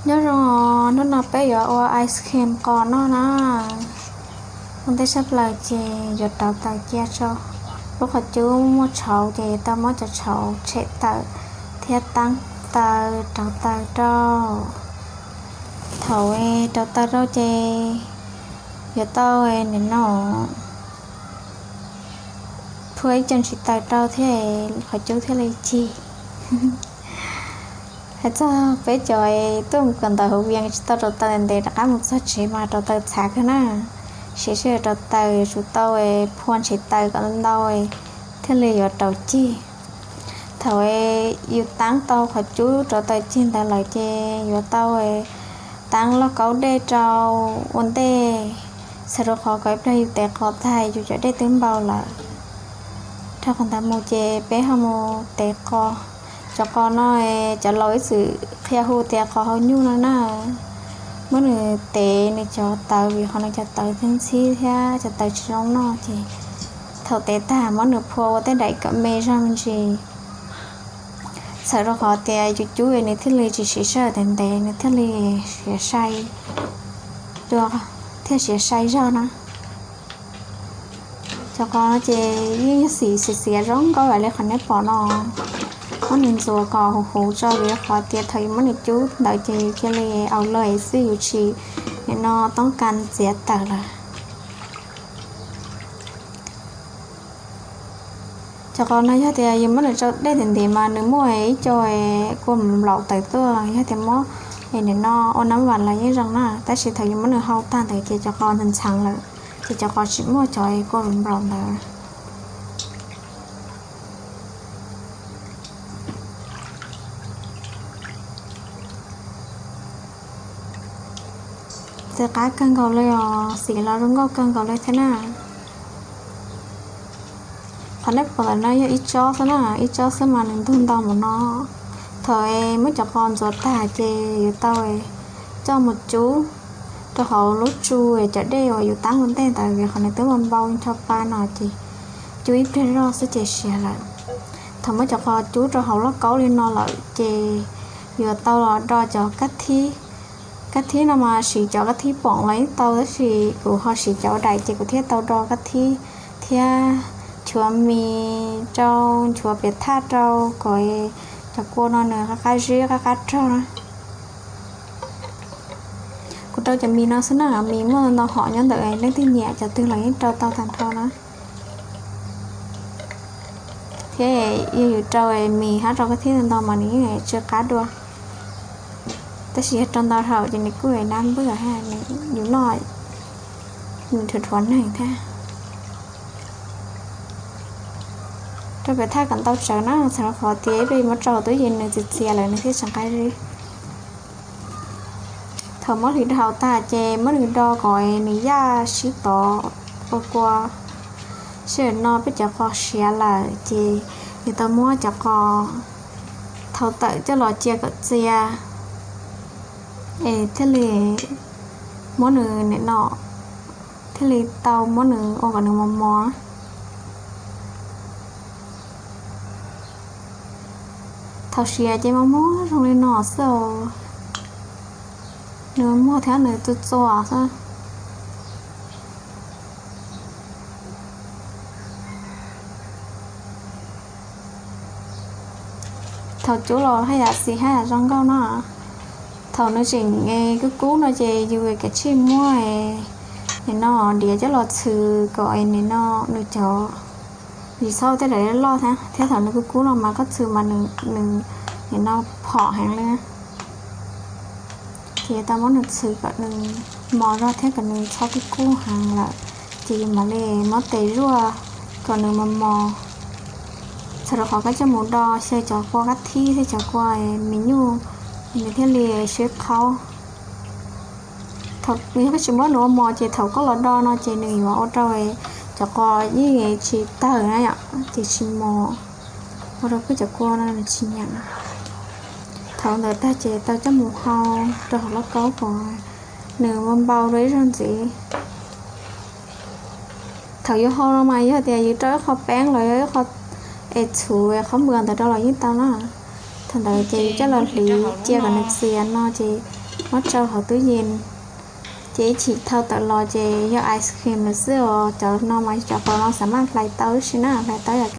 Nyob zoo os, hnub no peb yuav ua ice cream qos noj na. Ua ntej tshaj plaws ces yuav rauv taws cia tso. Lub qhov cub muaj tshauv ces tau muab cov tshauv tshem tawm thiab tab taws rauv taws rau. Thaum rauv taws rau ces yuav tau nim no phua ib co ntsis taws rau thiab qhov cub thiaj li cig. Hais txog peb cov tuaj mus kawm ntawv hauv Vias tsis tau rauv taws ntev, rov qab mus txog tsev mas rauv taws txhav kawg na. Siv sij hawm rauv taws yuav tsum tau phua ntsis taws kom ntau thiaj li yuav rauv cig. Thaum yus tab tau qhov cub rauv taws cig ntawd lawm ces yuav tau tab lauj kaub dej rau ua ntej, txhawm rau qhov kom ib pliag yus tev qos tag yus cov dej twb npau lawm. Dhau qhov ntawd mus ces peb ho mus tev qos. Cov qos no cov laus ib txwm qhia hu tias qos hau nyuj no na. Muab nws tev nws cov tawv vim qhov nws cov tawv ntxhib ntxhib thiab cov tawv tsis zoo noj ces thaum tev tag muab nws phua ua tej daim kom me zog me ntsis. Txhawm rau qhov tias yus cub nws thiaj li tsis siv sij hawm ntev ntev nws thiaj li siav sai dua, thiaj siav sai zog na. Cov qos no ces yeej yog xim xiav xiav zoo nkauj ua li qhov nej pom no. Muab nws ntxuav kom huv huv tso vim qhov tias thaum yus muab nws cub ntawd ces yus cia li aus lawm xwb, yus tsis nim no toob kas txiav tawm lawm. Cov qos no yog tias yus muab nws rau dej ntev ntev mas nws muaj ib co kua nplaum tawm tuaj, yog tias muab nim no ua nab vam los yeej zoo na, tab sis thaum yus muab nws hau tag ntawd ces cov qos ntxhee ntxhee lawm, ces cov qos tsis muaj cov kua nplaum ntawd. Txiv qab kawg nkaus li os, xim los zoo nkauj kawg nkaus li thiab na. Qhov nej pom ntawm no yog ib tsob xwb na, ib tsob xwb mas nws ntug ntau mus no. Thaum muab cov qos ntxuav tag ces yuav tau coj mus cub rau hauv lub tsu cov dej uas yus tab ua ntej ntawd vim qhov nws twb npau npau ncho pa no ces cub ib pliag zog xwb ces siav lawm. Thaum muab cov qos cub rau hauv lauj kaub li no lawm ces yuav tau los do cov kab thib. Kab thib no mas siv cov kab thib poom los yeej tau tab sis kuv ho siv cov daim ces kuv thiaj tau do kab thib thiab nchuav mis rau, nchuav piam thaj rau kom cov kua no nws qab qab zib qab qab rog na. Kuv rau cov mis no xwb na, mis muaj ntau hom nyob ntawm, leej twg nyiam cov twg los yeej rau tau tag nrho na. Thiab yog yus rau mis hab rau kab thib ntau mas nws yeej tsw qab dua, tab sis yog rau ntau dhau ces nws kuj dab npwj, yus noj nws dhuav dhuav neeg thiab. Rau piam thaj kom ntau tsawv na, txhawm rau qhov tias ib pliag muab rau tub yees nws txias txias lawm nws thiaj tsis qab zib. Thaum muab hliv dhau tag ces muab nws do kom nws yaj sib tov ua kua. Sij hawm no peb cov qos siav lawm ces yuav tau muab cov qos thau tawm coj los cia kom txias es thiaj li muab nws nim no, thiaj li tau muab nws ua kom nws mos mos. Thaum siav ces mos mos zoo li no xwb, nws muag thiab nws txua txua xwb. Thaum cub los haj yam xis haj yam zoo nkauj no. Thaum nws tseem kub kub no ces yus kav tsij muab nim no diav coj los txhws kom nim no nws cov, yus txhob ua tej daim loj thiab, thiab thaum nws kub kub no mas koj txhws mas nws nim no phom heev li. Ces tau muab nws txhws kom nws mos zog thiab kom nws txhob kub kub heev lawm, ces yus mam li muab tes zuaj kom nws mos mos. Txhawm rau qhov koj coj mus do xyaw cov kua kab thib thiab cov kua mis nyuj, nws thiaj li sib qhaub. Thaum yog koj tsis muab nws ua mos ces thaum koj los do no ces nws yuav ua rau cov qos yeej tsis tawg na yom, ces tsis mos, ua rau peb cov kua no nws tsis nyeem. Thaum ntawd tag ces tau coj mus hau rau hauv lauj kaub kom nws npau npau rau ib zaug ntxiv. Thaum yus hau no mas yog tias yus rau ib qho peeb los yog ib qho es txhuv qhov muag ntawd rau los yeej tau na. Thaum ntawd ces yus coj los hliv cia kom nws txias no ces Muab tso hauv tub yees, ces ib chim thau tawm los ces yog ice cream lawm xwb os. Cov no mas cov qhov no xav mas hlais tau ib si na, hlais tau yog